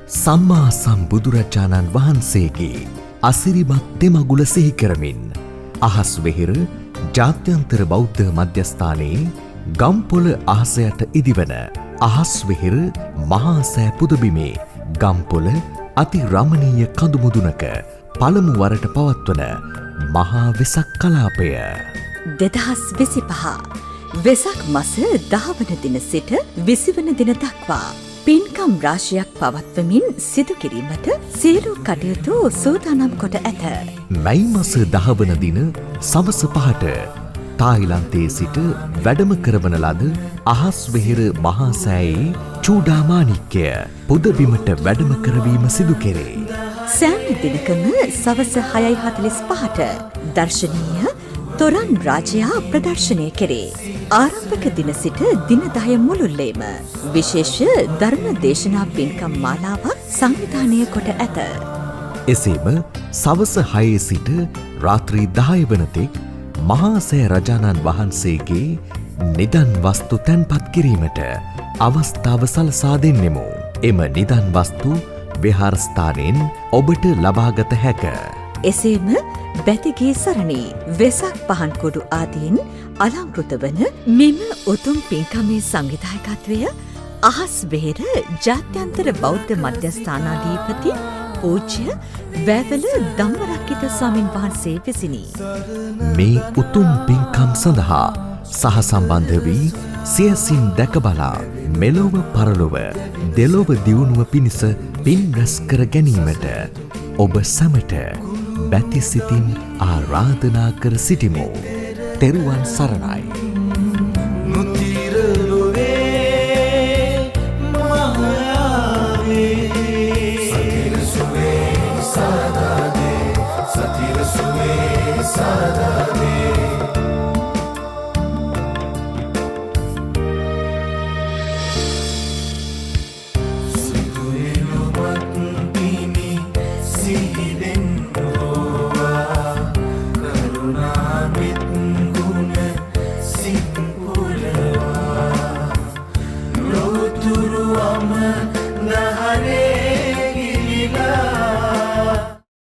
සම්මා සම්බුදුරජාණන් වහන්සේගේ අසිරිමත් තෙමගුල සිහි කරමින් අහස් වෙහෙර ජාත්‍යන්තර බෞද්ධ මධ්‍යස්ථානයේ ගම්පොළ අහස යට ඉදිවන අහස් වෙහෙර මහා සෑ පුදබිමේ ගම්පොළ අති රමණීය කඳු මුදුනක පළමු වරට පවත්වන මහා වෙසක් කලාපය. 2025 වෙසක් මස 10 වන දින සිට 20 වන දින දක්වා පින්කම් රාශියක් පවත්වමින් සිදු කිරීමට සියලු කටයුතු සූදානම් කොට ඇත. මැයි මස 10 වන දින සවස 5ට තායිලන්තයේ සිට වැඩම කරවන ලද අහස් වෙහෙර මහා සෑයේ චූඩාමාණික්‍ය පුදබිමට වැඩම කරවීම සිදු කෙරේ. සෑම දිනකම සවස 6:45ට දර්ශනීය තොරන් රාජයා ප්‍රදර්ශනය කෙරේ. ආරම්භක දින සිට දින 10 මුළුල්ලේම විශේෂ ධර්ම දේශනා පින්කම් මාලාවක් සංවිධානය කොට ඇත. එසේම සවස 6 සිට රාත්‍රී 10 වන තෙක් මහා සෑ රජාණන් වහන්සේගේ නිදන් වස්තු තැන්පත් කිරීමට අවස්ථාව සලසා දෙන්නෙමු. එම නිදන් වස්තු විහාරස්ථානයෙන් ඔබට ලබාගත හැක. එසේම බැතිගේ සරණී, වෙසක් පහන් කුඩු ආදීන් අලංකෘත වන මෙම උතුම් පින්කමේ සංවිධායකත්වය අහස් වෙහෙර ජාත්‍යන්තර බෞද්ධ මධ්‍යස්ථානාධිපති පූජ්‍ය වෑවල ධම්මරක්කිත ස්වාමින් වහන්සේ විසිනි. මේ උතුම් පින්කම් සඳහා සහසම්බන්ධ වී සියසින් දැක බලා මෙලොව පරලොව දෙලොව දියුණුව පිණිස පින් රැස් කර ගැනීමට ඔබ සැමට බැති සිතින් ආරාධනා කර සිටිමු. තෙරුවන් සරණයි. නොතියෙන